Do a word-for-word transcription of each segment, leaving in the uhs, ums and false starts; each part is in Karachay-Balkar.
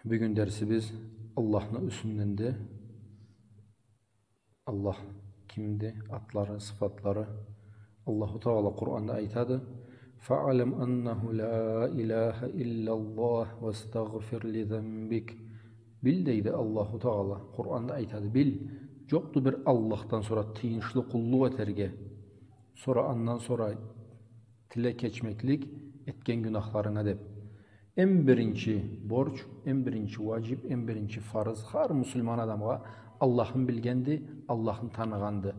Бюгюн дерсибиз Аллахны юсюнденди. Аллах кимди? Атлары, сыфатлары. Аллаху Тагъала Къуранда айтады: «Фаълам аннаху ла илаха иллаллах вастагъфир ли занбик». Бил, дейди Аллаху Тагъала, Къуранда айтады: «Бил, джокъду бир Аллахдан сора тыйыншлы къуллукъ этерге, сора андан сора тиле кечмеклик этген гюнахларынга», — деб. Эм биринчи борч, эм биринчи уаджиб, эм биринчи фарыз хар муслиман адамгъа Аллахын билгенди, Аллахны таныгъанды.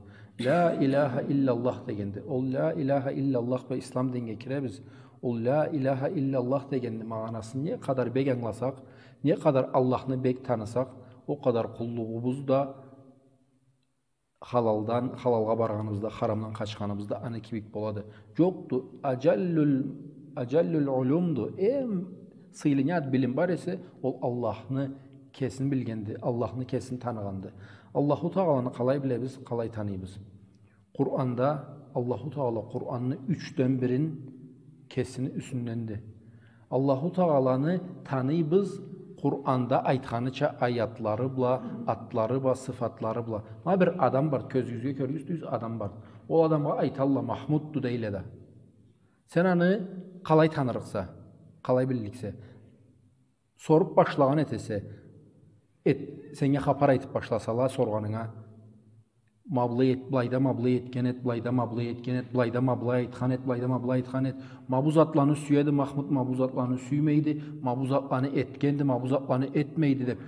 Ла илаха иллаллах дегенди. Ол ла илаха иллаллах бла ислам динге киребиз. Ол ла илаха иллаллах дегенни магъанасын не къадар бек ангыласакъ, не къадар Аллахны бек танысакъ, о къадар къуллугъубуз да халалдан, халалгъа баргъаныбызда, харамдан къачханыбызда аны кибик болады. Джокъду, аджаллул, аджаллул улумду, эм сыйлы не зат, билим бар эсе, ол Аллахны кесин билгенди, Аллахны кесин таныгъанды. Аллаху Тагъаланы къалай билебиз, къалай таныйбыз? Къуранда Аллаху Тагъала Къуранны ючден бирин кесини юсюнденди. Аллаху Тагъаланы таныйбыз Къуранда айтханыча аятлары бла, атлары бла, сыфатлары бла. Ма бир адам бар, кёзюгюзге кёрюрсюз, адам бар. Ол адамгъа айталла, Махмудду дейле да. Сен аны къалай танырыкъса, къалай билликсе? Соруб башлагъан этесе, эт, сеннге хапар айтыб башласала соргъанынга, ма былай эт, былайда ма былай этген эт, былайда ма былай этген эт, былайда ма былай айтхан эт, былайда ма былай айтхан эт. Ма бу затланы сюеди Махмуд, ма бу затланы сюймейди, ма бу затланы этгенди, ма бу затланы этмейди деб.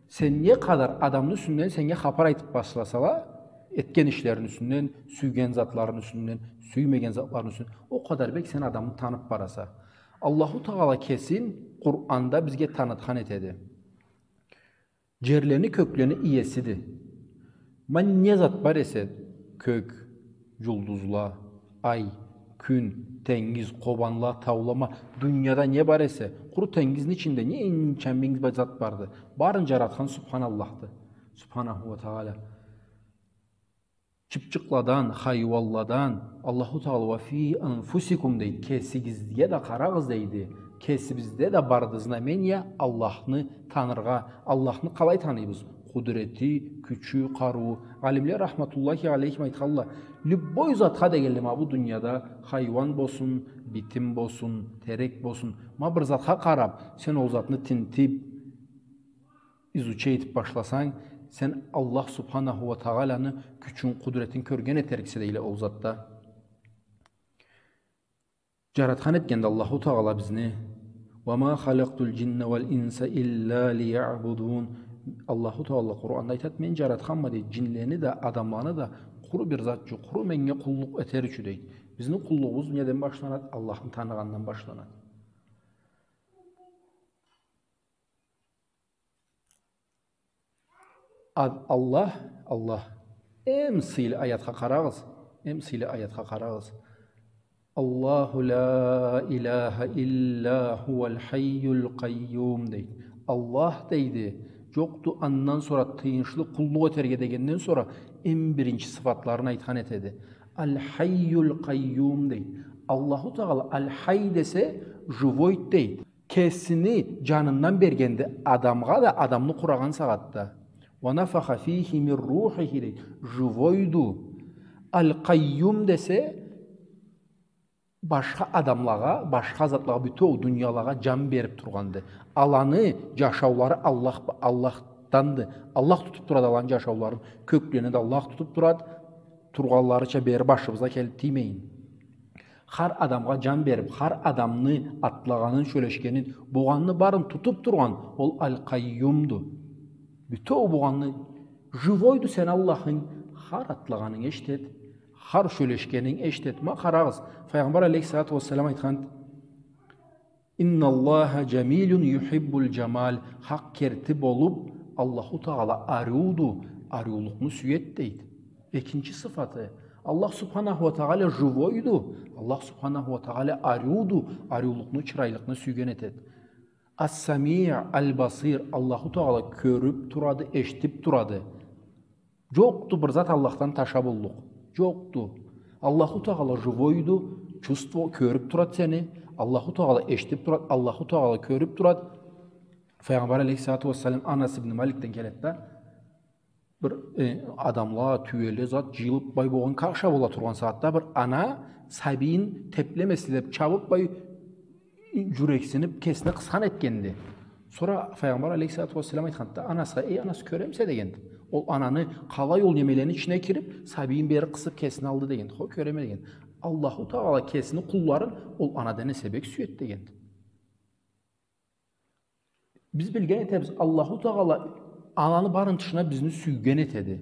Сен не къадар адамны юсюнден сеннге хапар айтыб башласала, этген ишлерини юсюнден, сюйген затларыны юсюнден, сюймеген затларыны юсюнден, о къадар бек сен адамны таныб бараса. Аллаху Тагъала кесин Къуранда бизге танытхан этеди. Джерлени, кёклени иесиди. Ма не зат бар эсе, кёк, джулдузла, ай, кюн, тенгиз, къобанла, таула, ма дунияда не бар эсе, къуру тенгизни ичинде не энча минг ба-, зат барды. Барын джаратхан Субханаллахды. Субханаху ва Тагъала. Чыпчыкъладан, хайуанладан, Аллаху Тагъала «ва фи анфусикум» дейди. Кесигизге да къарагъыз дейди. Кесибизде да барды знамения Аллахны таныргъа. Аллахны къалай таныйбыз? Къудрети, кючю, къарыуу. Алимле рахматуллахи алейхим айтханла, любой затха дегенле, ма бу дунияда хайуан болсун, битим болсун, терек болсун, ма бир затха къараб, сен ол затны тинтиб, изучать этиб башласанг, сен Аллах Субханаху ва Тагъаланы кючюн, къудретин кёрген этериксе, дейле, ол затда. Джаратхан этгенди Аллаху Тагъала бизни. «Ва ма халакътул джинна вал инса илля лиябудун». Аллаху Тагъала Къуранда айтад: «Мен джаратханма, — дейд, — джинлени да, адамланы да къуру бир зат ючюн, къуру меннге къуллукъ этер ючюн», — дейд. Бизни къуллугъубуз неден башланад? Аллахны таныгъандан башланад. Ад-, Аллах, Аллах. Эм сыйлы аятха къарагъыз, эм сыйлы аятха къарагъыз. «Аллаху ла илаха илля хувал хайюл къайюм», — дейди. Аллах, дейди, джокъду андан сора тыйыншлы къуллукъ этерге дегенден сора эм биринчи сыфатларын айтхан этеди. «Ал хайюл къайюм», — дейди. Аллаху Тагъала «ал хай» десе, живойд, дейди. Кесини джанындан бергенди адамгъа да, адамны къурагъан сагъатда. «Ва нафаха фихи мин рухихи», — дейди. Живойду. «Ал къайюм» десе, башха адамлагъа, башха затлагъа, бютеу дуниялагъа джан бериб тургъанды. Аланы джашаулары Аллах, Аллахданды. Аллах тутуб турады аланы джашауларын. Кёклени да Аллах тутуб турады. Тургъанларыча бери башыбызгъа келиб тиймейин. Хар адамгъа джан бериб, хар адамны атлагъанын, сёлешгенин, болгъанны барын тутуб тургъан ол Аль-Къайюмду. Бютеу болгъанны, живойду сени Аллахынг, хар атлагъанынг эшитед, хар сёлешгенинг эшитед. Ма къарагъыз, Файгъамбар алейхиссалату уассалам айтхан: «Инналлаха джамилюн юхиббуль джамаль». Хакъ керти болуб, Аллаху Тагъала ариуду, ариулукъну сюед, дейди. Экинчи сыфаты, Аллах Субханаху уа Тагъала живойду. Аллах Субханаху уа Тагъала ариуду, ариулукъну, чырайлыкъны сюйген этед. Ас-Самиъ, Аль-Басир, Аллаху Тагъала кёрюб турады, эшитиб турады. Джокъду бир зат Аллахдан таша боллукъ. Джокъду. Аллаху Тагъала живойду, чувство, кёрюб турад сени. Аллаху Тагъала эшитиб турад, Аллаху Тагъала кёрюб турад. Файгъамбар алейхиссалату уассалам Анас ибн Маликден келеди да, бир, э, адамла, тюеле зат джыйылыб бай болгъан, каша бола тургъан сагъатда бир ана сабийин теплемесин деб чабыб бай джюрексиниб, кесине къысхан этгенди. Сора Файгъамбар алейхиссалату уассалам айтханды да Анасха: «Эй, Анас, кёремисе?» — дегенди. Ол ананы къалай ол немелени ичине кириб, сабийин бери къысыб кесине алды дегенди. «Хо, кёреме», — дегенди. Аллаху Тагъала кесини къулларын ол анадан эсе бек сюеди дегенди. Биз билген этебиз, Аллаху Тагъала ананы барын тышына бизни сюйген этеди.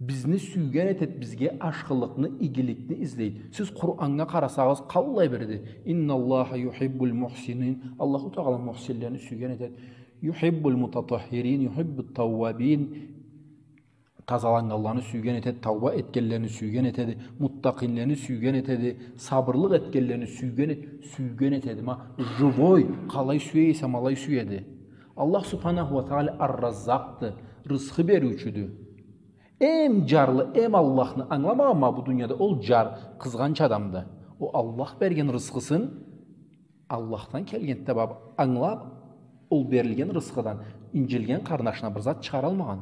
Бизни сюйген этеди, бизге ашхылыкъны, игиликни излейди. Сиз Къураннга къарасагъыз, къаллай бирди. «Инналлаха юхиббул мухсинин». Аллаху Тагъала мухсинлени сюйген этеди. «Юхиббул мутатаххирин, юхиббут тауабин». Тазаланнганланы сюйген этеди, тауба этгенлени сюйген этеди, муттакъинлени сюйген этеди, сабырлыкъ этгенлени сюйген эт-, сюйген этеди. Ма, живой, къалай сюе эсе, ма алай сюеди. Аллах Субханаху уа Тагъала Ар-Раззакъды, рысхы бериучюдю. Эм джарлы, эм Аллахны ангыламагъан ма бу дунияда ол джар, къызгъанч адамды. Ол Аллах берген рысхысын Аллахдан келгенди деб ангылаб, ол берилген рысхыдан инджилген къарнашына бир зат чыгъаралмагъан.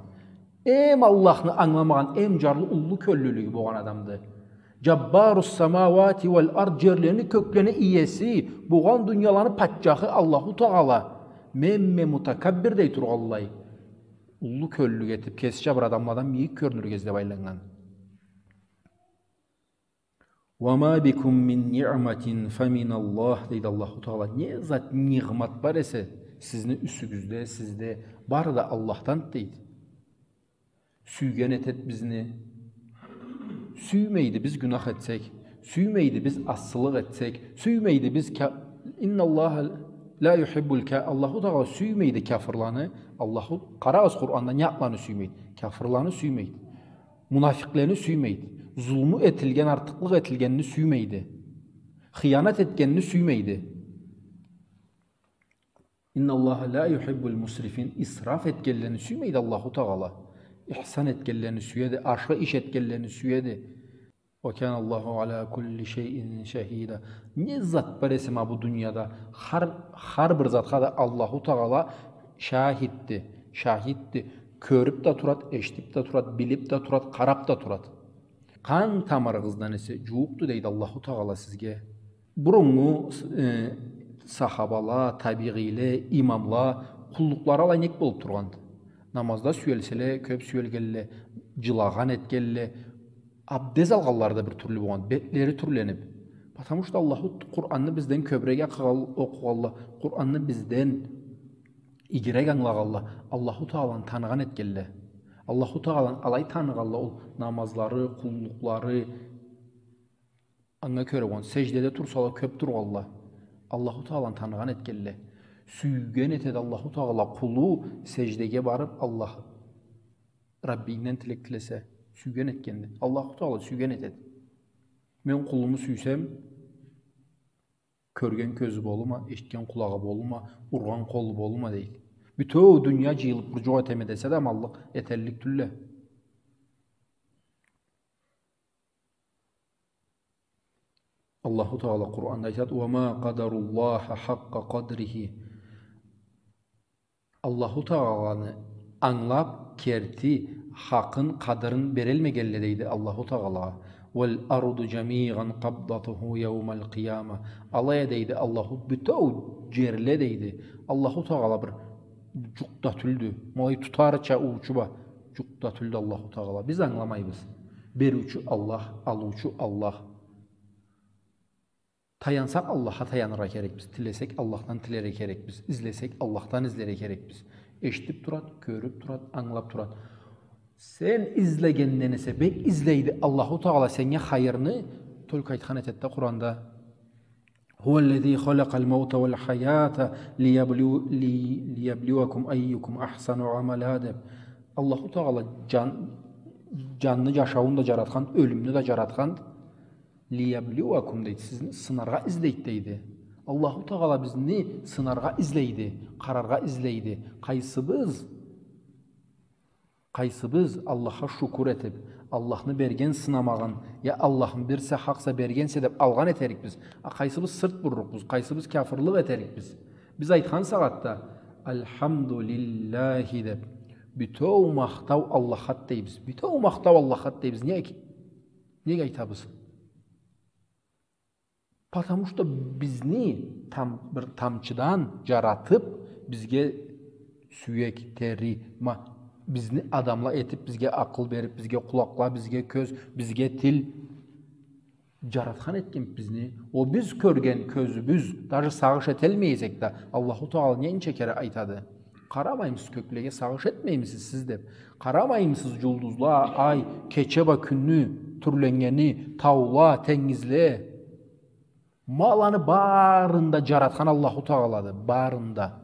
Эм Аллахны ангыламагъан, эм джарлы уллу кёллюлюгю болгъан адамды. Джаббарус самауати уал ард, джерлени, кёклени иеси, болгъан дунияланы патчахы Аллаху Тагъала. Менме мутакаббир дей тургъанлай, уллу кёллюлюк этиб, кесича бир адамладан мийик кёрюнюрге излеб айланнган. «Уа ма бикум мин ниъматин фа миналлах», — дейди Аллаху Тагъала. Не зат, ниъмат бар эсе сизни юсюгюзде, сизде, бары да Аллахдан, дейди. Сюйген этеди бизни. Сюймейди биз гюнах этсек, сюймейди биз асылыкъ этсек, сюймейди биз ка-, «Инналлаха ла юхиббул ка-», Аллаху Тагъала сюймейди кяфырланы. Аллаху, къарагъыз, Къуранда не затланы сюймейди? Кяфырланы сюймейди. Мунафикълени сюймейди. Зулму этилген, артыкълыкъ этилгенни сюймейди. Хыянат этгенни сюймейди. «Инналлаха ла юхиббул мусрифин». Исраф этгенлени сюймейди Аллаху Тагъала. Ихсан этгенлени сюеди, ашхы иш этгенлени сюеди. «Уа каналлаху аля кулли шайин шахида». Не зат бар эсе ма бу дунияда, хар, хар бир затха да Аллаху Тагъала шахидди, шахидди. Кёрюб да турад, эшитиб да турад, билиб да турад, къараб да турад. Къан тамырыгъыздан эсе джууукъду, дейди Аллаху Тагъала сизге. Буруннгу, э, сахабала, табигъийле, имамла къуллукълары алай нек болуб тургъанды? Намазда сюелселе, кёб сюелгелле, джылагъан этгелле, абдез алгъанлары да бир тюрлю болгъан, бетлери тюрлениб. Потому что Аллаху Къуранны бизден кёбюрек окъугъал-, окъугъалла, Къуранны бизден игирек ангылагъалла, Аллаху Тагъаланы таныгъан этгелле. Аллаху Тагъаланы алай таныгъалла, ол намазлары, къуллукълары, анга кёре болгъан, сеждеде турсала, кёб тургъалла. Аллаху Тагъаланы таныгъан этгелле. Сюйген этеди Аллаху Тагъала къулу сеждеге барыб, Аллах, Раббингден тилек тилесе, сюйген этгенди. Аллаху Тагъала сюйген этеди. Мен къулуму сюйсем, кёрген кёзю болума, эшитген къулагъы болума, ургъан къолу болума, дейди. Бютеу дуния джыйылыб бир джукъ этеме десе да, аманлыкъ эталлыкъ тюлле. Аллаху Тагъала Къуранда айтады: «Уа ма къадаруллаха хакъкъа къадрихи». Аллаху Тагъаланы ангылаб, керти хакъын, къадырын берелмегелле, дейди Аллаху Тагъалагъа. «Уал арду джамиан къабдатуху яумал къияма». Алай а, дейди, Аллаху, бютеу джерле, дейди, Аллаху Тагъала бир джукъ да тюлдю. Ма алай тутарча уучу бла джукъ да тюлдю Аллаху Тагъала. Биз ангыламайбыз. Бериучю Аллах, алыучу Аллах. Таянсакъ, Аллахха таяныргъа керекбиз. Тилесек, Аллахдан тилерге керекбиз. Излесек, Аллахдан излерге керекбиз. Эшитиб турад, кёрюб турад, ангылаб турад. Сен излегенден эсе бек излейди Аллаху Тагъала сеннге хайырны. Только айтхан этеди да Къуранда: «Хуаллази халакъал маута уал хаята лияблу-, ли-, лияблуакум айюкум ахсану амала», — деб. Аллаху Тагъала джан-, джанны, джашауну да джаратхан, ёлюмню да джаратхан. «Лияблуакум», — дейди, сизни сынаргъа излейди, дейди. Аллаху Тагъала бизни сынаргъа излейди, къараргъа излейди. Къайсыбыз, къайсыбыз Аллахха шукур этиб, Аллахны берген сынамагъын, я Аллахны бирсе, хакъса, бергенсе деб алгъан этерикбиз, а къайсыбыз сырт буррукъбуз, къайсыбыз кяфырлыкъ этерикбиз? Биз айтхан сагъатда, «Альхамдулиллахи» деп. Бютеу махтау Аллахха дейбиз. Бютеу махтау Аллахха дейбиз. Неге? Неге айтабыз? Потому что бизни там, бир тамчыдан джаратып, бизге сюек, тери, ма-, бизни адамла этип, бизге акъыл берип, бизге къулакъла, бизге кёз, бизге тил, джаратхан этген бизни. О биз кёрген кёзюбюз, даже сагъыш этелмей эсек да, Аллаху Тагъала ненча кере айтады: «Къарамаймысыз кёклеге, сагъыш этмеймисиз сиз?» — деп. «Къарамаймысыз джулдузла, ай, кече бла кюнню тюрленнгени, таула, тенгизле?» Ма аланы барын да джаратхан Аллаху Тагъалады, барын да.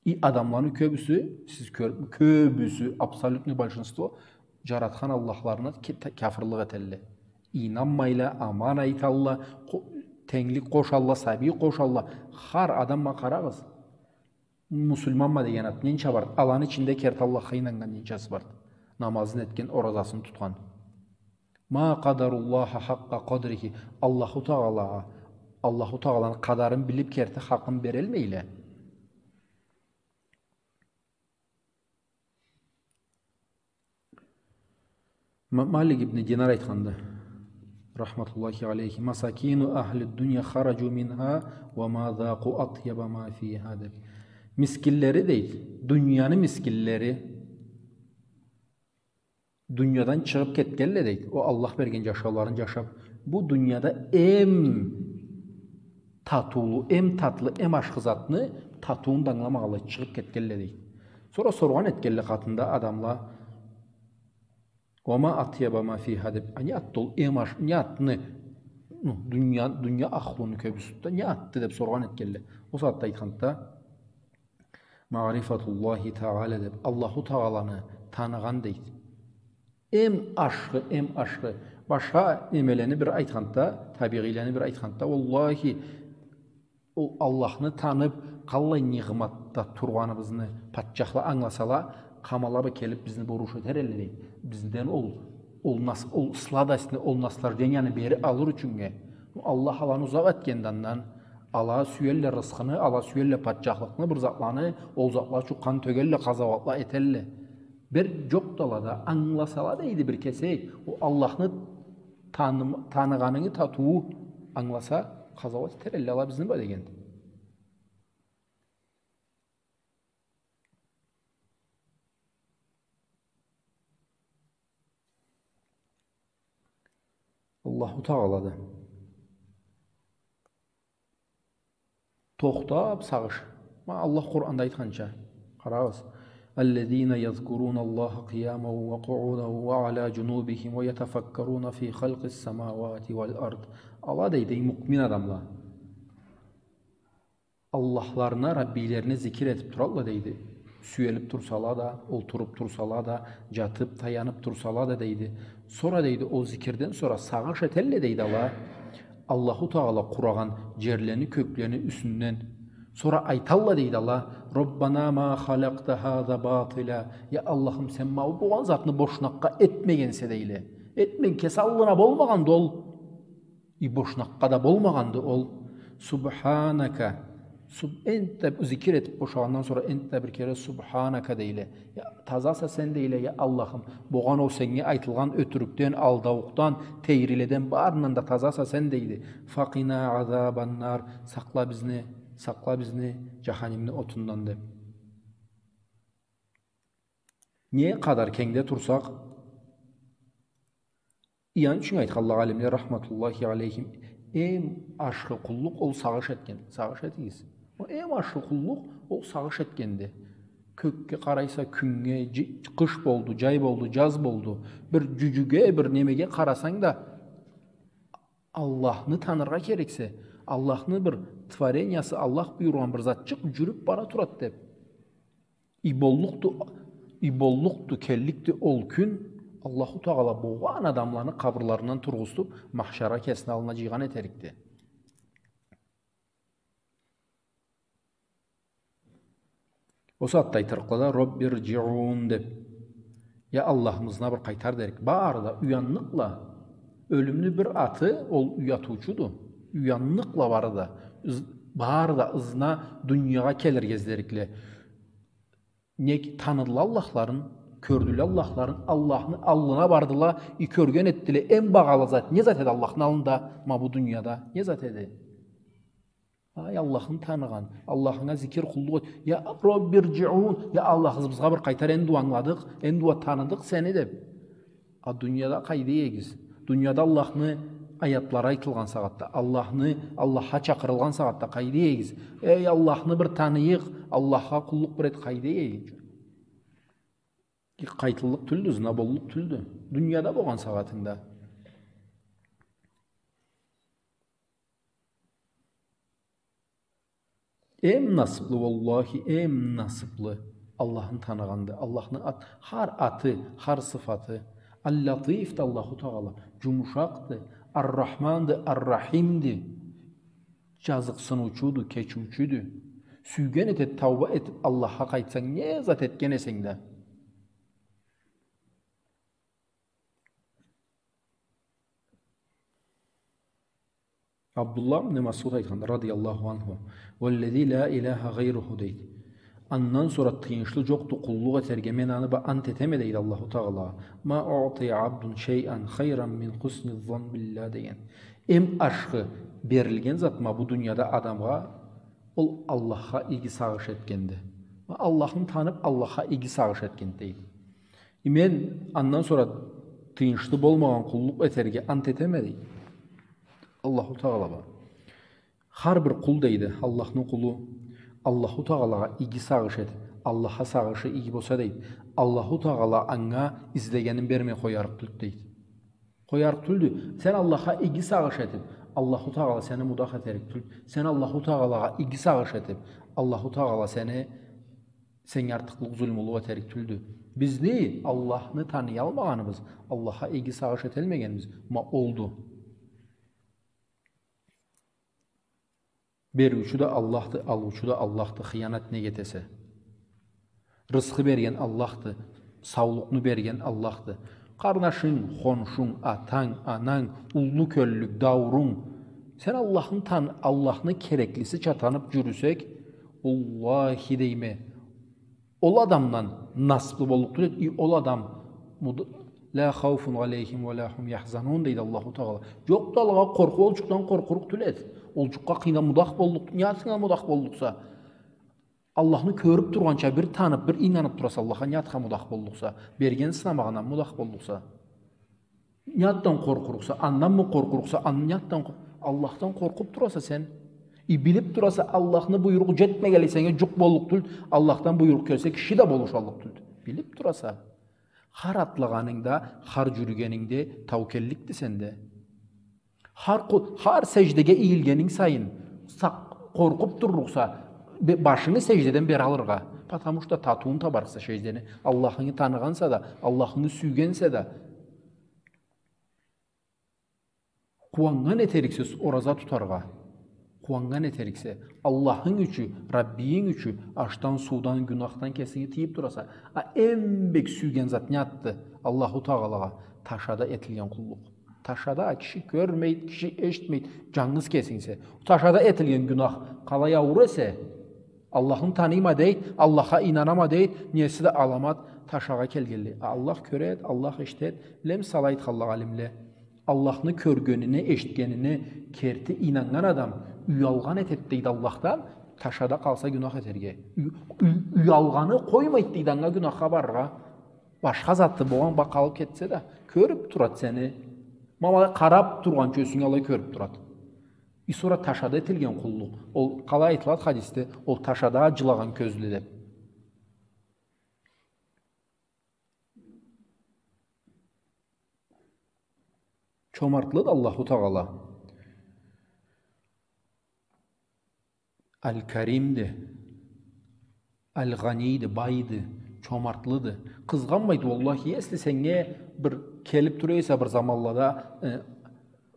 И адамланы кёбюсю, сиз кёр-, кёбюсю, абсолютное большинство, джаратхан Аллахларына ке-, та-, кяфырлыкъ этелле. Ийнанмайла, аман айталла, къо-, тенглик къошалла, сабий къошалла. Хар адамгъа къарагъыз. Муслиманма деген ат ненча барды? Аланы ичинде керти Аллахха ийнаннган ненчасы барды? Намазын этген, оразасын тутхан. «Ма къадаруллаха хакъкъа къадрихи». Аллаху Тагъалагъа, Аллаху Тагъаланы къадарын билип, керти хакъын берелмейле. Ма-, Малик ибн Динар айтханды, рахматуллахи алейхи: «Масакину ахли дунья хараджу минха ва ма закъу атъяба ма фиха», — деп. Мискинлери, дейди, дунияны мискинлери, дуниядан чыгъып кетгенле, дейди. Ол Аллах берген джашауларын джашап, бу дунияда эм татыулу, эм татлы, эм ашхы затны татыуун да ангыламагъанлай чыгъып кетгенле, дейди. Сора соргъан этгенле къатында адамла: «Ва ма атъяба ма фиха», — деп. «А не атды ол эм аш-, не атды, ну, дуния, дуния ахлуну кёбюсю да не атды?» — деп соргъан этгенле. Ол сагъатда айтханды да, «Маърифатуллахи Тагъала», — деп, Аллаху Тагъаланы таныгъан, дейди. Эм ашхы, эм ашхы. Башха немелени бир айтханды да, табигъийлени бир айтханды да, уаллахи, ол Аллахны танып, къаллай ниъматда тургъаныбызны патчахла ангыласала, къамала бла келип бизни бла уруш этер элле, дейди. Бизден ол, ол нас-, ол сладостьны, ол наслажденияны бери алыр ючюннге. Аллах аланы узакъ этгенди андан, ала сюелле рысхыны, ала сюелле патчахлыкъны, бир затланы, ол затла ючюн къан тёгелле, къазауатла этелле. Бир джокъду алада, ангыласала, дейди, бир кесек, ол Аллахны таным-, таныгъанынгы татыуу ангыласа, къазауат этер элле ала бизни бла дегенди. Аллаху Тагъалады. Тохтап сагъыш. Ма Аллах Къуранда айтханча. Къарагъыз. الذين يذكرون الله قياما وقعودا وعلى جنوبهم ويتفكرون في خلق السماوات والأرض. Ала, дейди, муъмин адамла. Аллахларына, Раббилерине зикир этип туралла, дейди. Сюелип турсала да, олтуруп турсала да, джатып, таянып турсала да, дейди. Сора, дейди, ол зикирден сора сагъыш этелле, дейди, ала. Аллаху Тагъала къурагъан джерлени, кёклени юсюнден. Сора айталла, дейди, ала: «ربنا ما خلقت هذا باطلا». Я Аллахым, сен ма бу болгъан затны бошнакъгъа этмегенсе, дейле. Этмеген, кеси аллына болмагъанды ол. И бошнакъгъа да болмагъанды ол. «Субханака». Суб-, энтда зикир этип бошагъандан сора энтда бир кере «Субханака» дейле. Я, тазаса сен, дейле, я Аллахым. Болгъан ол сеннге айтылгъан ётюрюкден, алдаукъдан, тейриледен, барындан да тазаса сен, дейди. «Факъина азабаннар». Сакъла бизни, сакъла бизни джаханимни отундан, деп. Не къадар кенгде турсакъ, Аны ючюн айтханла алимле, рахматуллахи алейхим, эм ашхы къуллукъ ол сагъыш этген. Сагъыш этигиз. Ол эм ашхы къуллукъ ол сагъыш этгенди. Кёкге къарайса, кюннге, джи-, къыш болду, джай болду, джаз болду. Бир джюджюге, бир немеге къарасанг да, Аллахны таныргъа керексе, Аллахны бир творениясы, Аллах буюргъан бир затчыкъ джюрюп бара турады деп. И боллукъду, и боллукъду, келликди ол кюн, Аллаху Тагъала болгъан адамланы къабырларындан тургъузтуп, махшара кесини аллына джыйгъан этерикди. Ол сагъатда айтырыкъла да, «Робби рджиун» деп. Я Аллахым, ызына бир къайтар дерик. Бары да уянныкъла. Ёлюмню бир аты, ол уятыучуду. Уянныкъла бары да. Из-, Бары да ызына дуниягъа келирге излерикле. Не таныдыла Аллахларын, кёрдюле Аллахларын, Аллахны аллына бардыла, и кёрген этдиле, эм багъалы зат, не зат эди Аллахны аллында, ма бу дунияда, не зат эди? Ай, Аллахны таныгъан, Аллахынга зикир, къуллукъ эт. Я Рабби рджиун, я Аллах, ызыбызгъа бир къайтар, энди уа ангыладыкъ, энди уа таныдыкъ сени, деп. А дунияда къайда эдигиз? Дунияда Аллахны аятлары айтылгъан сагъатда, Аллахны, Аллахха чакъырылгъан сагъатда къайда эдигиз? Эй, Аллахны бир таныйыкъ, Аллахха къуллукъ бир эт, къайда эдигиз? Къайтыллыкъ тюлдю, ызына боллукъ тюлдю. Дунияда болгъан сагъатынгда. Эм насыплы, уаллахи, эм насыплы Аллахны таныгъанды. Аллахны ат-, хар аты, хар сыфаты. Ал-Латиф да Аллаху Тагъала, джумушакъды, Ар-Рахманды, Ар-Рахимди. Джазыкъсыныучуду, кечиучюдю. Сюйген этед, тауба этиб, Аллахха къайтсанг, не зат этген эсенг да. Абдуллах ибн Масъуд айтхан, радияллаху анху, «Валлази ла иляха гъайруху», дейди. Андан сора тыйыншлы джокъду къуллукъ этерге, мен аны бла ант этеме, дейди Аллаху Тагъалагъа. «Ма уътия абдун шайан хайран мин хусни ззанни биллях», деген. Эм ашхы берилген зат ма бу дунияда адамгъа, ол Аллахха иги сагъыш этгенди. Ма Аллахны таныб, Аллахха иги сагъыш этгенди, дейди. И мен андан сора тыйыншлы болмагъан къуллукъ этерге ант этеме, дейди. Аллаху Тагъала бла. Хар бир къул, дейди, Аллахны къулу, Аллаху Тагъалагъа иги сагъыш этиб, Аллахха сагъышы иги болса, дейди, Аллаху Тагъала анга излегенин бермей къоярыкъ тюлдю, дейди. Къоярыкъ тюлдю. Сен Аллахха иги сагъыш этиб, Аллаху Тагъала сени мудах этерик тюлдю. Сен Аллаху Тагъалагъа иги сагъыш этиб, Аллаху Тагъала сени сеннге артыкълыкъ, зулмулукъ этерик тюлдю. Бизни Аллахны таныялмагъаныбыз, Аллахха иги сагъыш этелмегенибиз ма олду. Бериучю да Аллахды, алыучу да Аллахды, хыянат нек этесе? Рысхы берген Аллахды, саулукъну берген Аллахды. Къарнашынг, хоншунг, атанг, ананг, уллу кёллюк, даурунг. Сен Аллахны тан-, Аллахны кереклиси чатаныб джюрюсек, уаллахи дейме, ол адамдан насыблы боллукъ тюл эд, и ол адам муд-, «Ла хауфун алейхим ва ла хум яхзанун», дейди Аллаху Тагъала. Джокъду алагъа къоркъуу, ол джукъдан къоркъурукъ тюл эд. Ол джукъгъа къыйна-, мудах боллукъ, не затынга мудах боллукъса, Аллахны кёрюб тургъанча, бир таныб, бир ийнаныб тураса Аллахха, не затха мудах боллукъса, берген сынамагъына мудах боллукъса. Не затдан къоркъурукъса, анданмы къоркъурукъса, ан-, не затдан къор-, Аллахдан къоркъуб тураса сен. И билиб тураса, Аллахны буйругъу джетмегенлей сеннге джукъ боллукъ тюлдю, Аллахдан буйрукъ келсе, киши да болушаллыкъ тюлдю. Билиб тураса. Хар атлагъанынгда, хар джюрюгенингде таукелликди сенде. Хар къу-, хар сеждеге ийилгенинг сайын, сакъ-, къоркъуб туррукъса, бе-, башынгы сеждеден бери алыргъа. Потому что татыуун табарыкъса сеждени. Аллахынгы таныгъанса да, Аллахынгы сюйгенсе да. Къууаннган этериксе ораза тутаргъа. Къууаннган этериксе. Аллахынг ючюн, Раббийинг ючюн, ашдан, суудан, гюнахдан кесинги тыйыб тураса. А эм бек сюйген зат не затды? Аллаху Тагъалагъа ташада этилген къуллукъ. Ташада, киши кёрмейд, киши эшитмейд, джангыз кесингсе. Ташада этилген гюнах къалай ауур эсе, Аллахны таныйма дейд, Аллахха ийнанама дейд, неси да аламат ташагъа келгенлей. А Аллах кёред, Аллах эшитед, билемисе, алай айтханла алимле. Аллахны кёргенине, эшитгенине керти ийнаннган адам уялгъан этед дейд Аллахдан, ташада къалса гюнах этерге. Ю-, ю-, уялгъаны къоймайд дейд анга гюнахха барыргъа. Башха заты болгъан бла къалыб кетсе да, кёрюб турад сени. Ма алай къараб тургъанча ёсюнге алай кёрюб турад. И сора ташада этилген къуллукъ. Ол къалай айтылад хадисде, ол ташада джылагъан кёзлю деб. Чомартлыды Аллаху Тагъала. Аль-Каримди, Аль-Гъанийди, байды, чомартлыды. Къызгъанмайды, уаллахи, если сеннге бир келиб тура эсе бир заманлада, э,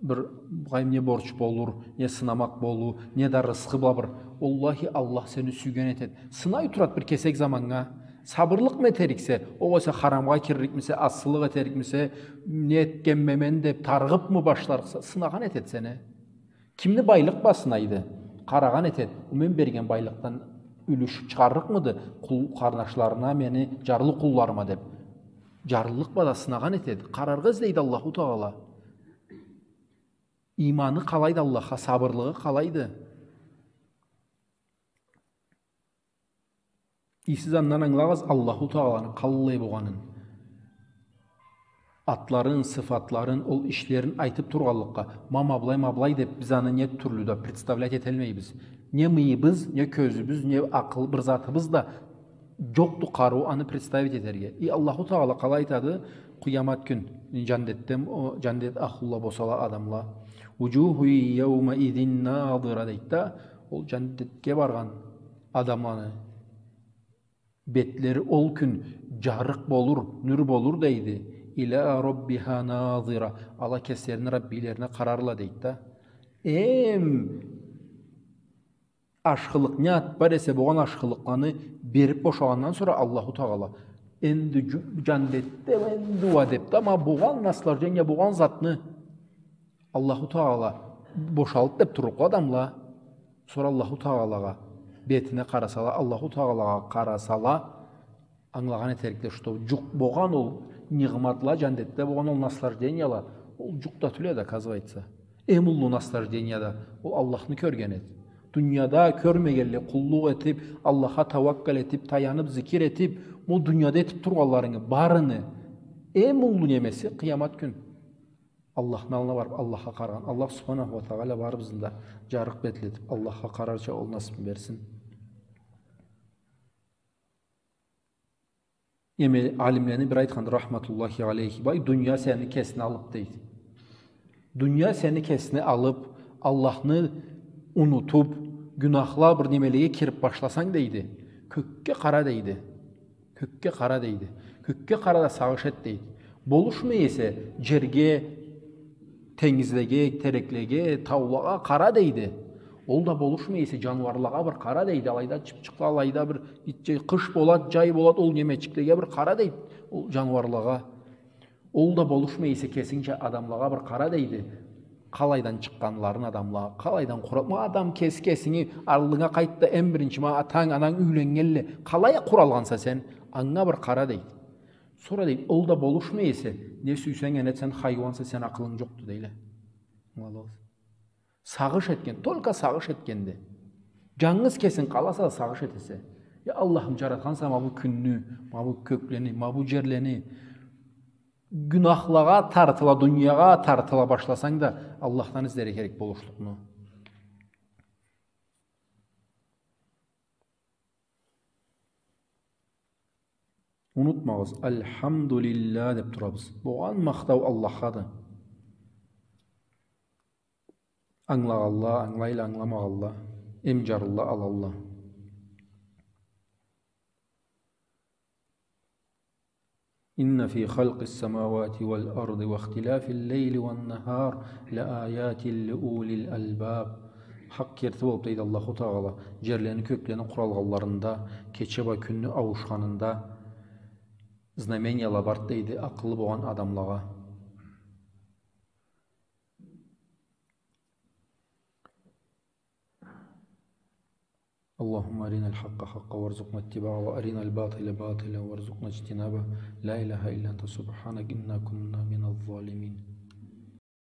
бир, къайым, не борч болур, не сынамакъ болур, не да рысхы бла бир. Уаллахи, Аллах сени сюйген этед. Сынай турад бир кесек заманнга. Сабырлыкъмы этериксе, огъесе харамгъа кирликмисе, асылыкъ этерикмисе, не этгенме мен деб, тарыгъыбмы башларыкъса, сынагъан этед сени. Кимни байлыкъ бла сынайды? къарагъан этед, ол мен берген байлыкъдан юлюш чыгъаррыкъмыды къул-, къарнашларына, мени джарлы къулларыма деб. Джарлылыкъ бла да сынагъан этед. Къараргъа излейди Аллаху Тагъала. Иманы къалайды Аллахха, сабырлыгъы къалайды. И сиз андан ангылагъыз Аллаху Тагъаланы къаллай болгъанын. Атларын, сыфатларын, ол ишлерин айтыб тургъанлыкъгъа, ма, ма былай, ма былай деб, биз аны не тюрлю да представлять эталмайбыз. Не мыйыбыз, не кёзюбюз, не акъыл, бир затыбыз да джокъду къарыу аны представить этерге. И Аллаху Тагъала къалай айтады, къыямат кюн, джандетде, о, джандет ахлула болсала адамла. «Вуджуху яумаизин надира», дейди да, ол джандетге баргъан адамланы бетлери ол кюн джарыкъ болур, нюр болур, дейди. «Иля раббиха назира». Ала кеслерини Раббилерине къарарла, дейди да. Эм ашхылыкъ, не ат бар эсе, болгъан ашхылыкъланы бериб бошагъандан сора Аллаху Тагъала, энди джу-, джандетде, энди уа деб да, ма болгъан наслаждение, болгъан затны Аллаху Тагъала бошалды деб турлукъла адамла. Сора Аллаху Тагъалагъа бетине къарасала, Аллаху Тагъалагъа къарасала, ангылагъан этерикле, что джукъ болгъан ол нигъматла, джандетде болгъан ол наслаждениела, ол джукъ да тюл эди, оказывается. Эм уллу наслаждение да ол Аллахны кёрген эди. Дунияда кёрмегенлей къуллукъ этиб, Аллахха тауаккал этиб, таяныб, зикир этиб, бу дунияда этиб тургъанларынгы барыны эм уллу немеси къыямат кюн Аллахны аллына барыб, Аллахха къарагъан. Аллах Субханаху уа Тагъала барыбызны да джарыкъ бетлетиб, Аллахха къарарча ол насыбны берсин. Эм алимлени бири айтханды, рахматуллахи алейхи, бай, дуния сени кесине алыб, дейди. Дуния сени кесине алыб, Аллахны унутуб, гюнахла бир немелеге кириб башласанг, дейди, кёкге къара, дейди. Кёкге къара, дейди. Кёкге къара да сагъыш эт, дейди. Болушмай эсе, джерге, тенгизлеге, тереклеге, таулагъа къара, дейди. Ол да болушмай эсе, джаныуарлагъа бир къара, дейди. Алайда чыпчыкъла, алайда бир итче, къыш болад, джай болад, ол немечиклеге бир къара, дейди. Ол джаныуарлагъа. Ол да болушмай эсе, кесингча адамлагъа бир къара, дейди. Къалайдан чыкъгъанларын адамла, къалайдан къура-, ма адам кеси кесинги аллынга къайт да, эм биринчи, ма атанг, ананг юйленнгенле, къалай къуралгъанса сен, анга бир къара, дейди. Сора, дейди, ол да болушмай эсе, не сюйсенг, энет, сен хайуанса, сен акъылынг джокъду, дейле. Ангыладыгъыз? Сагъыш этген, только сагъыш этгенде. Джангыз кесинг къаласа да сагъыш этесе. Я Аллахым, джаратханса ма бу кюнню, ма бу кёклени, ма бу джерлени. Гюнахлагъа тартыла, дуниягъа тартыла башласанг да, Аллахдан излерге керек болушлукъну. Унутмагъыз, «Альхамдулиллах» деб турабыз. Болгъан махтау Аллаххады. Ангылагъанла ангылайла, ангыламагъанла эм джарлыла, алалла. «إن في خلق السماوات والأرض واختلاف الليل والنهار لآيات لأولي الألباب». Хакъ керти болуб, дейди Аллаху Тагъала, джерлени, кёклени къуралгъанларында, кече бла кюнню ауушханында знамениела барды, дейди, акъылы болгъан адамлагъа. اللهم أرنا الحق حقا وارزقنا اتباعه وأرنا الباطل باطلا وارزقنا اجتنابه. لا إله إلا أنت سبحانك إنا كنا من الظالمين.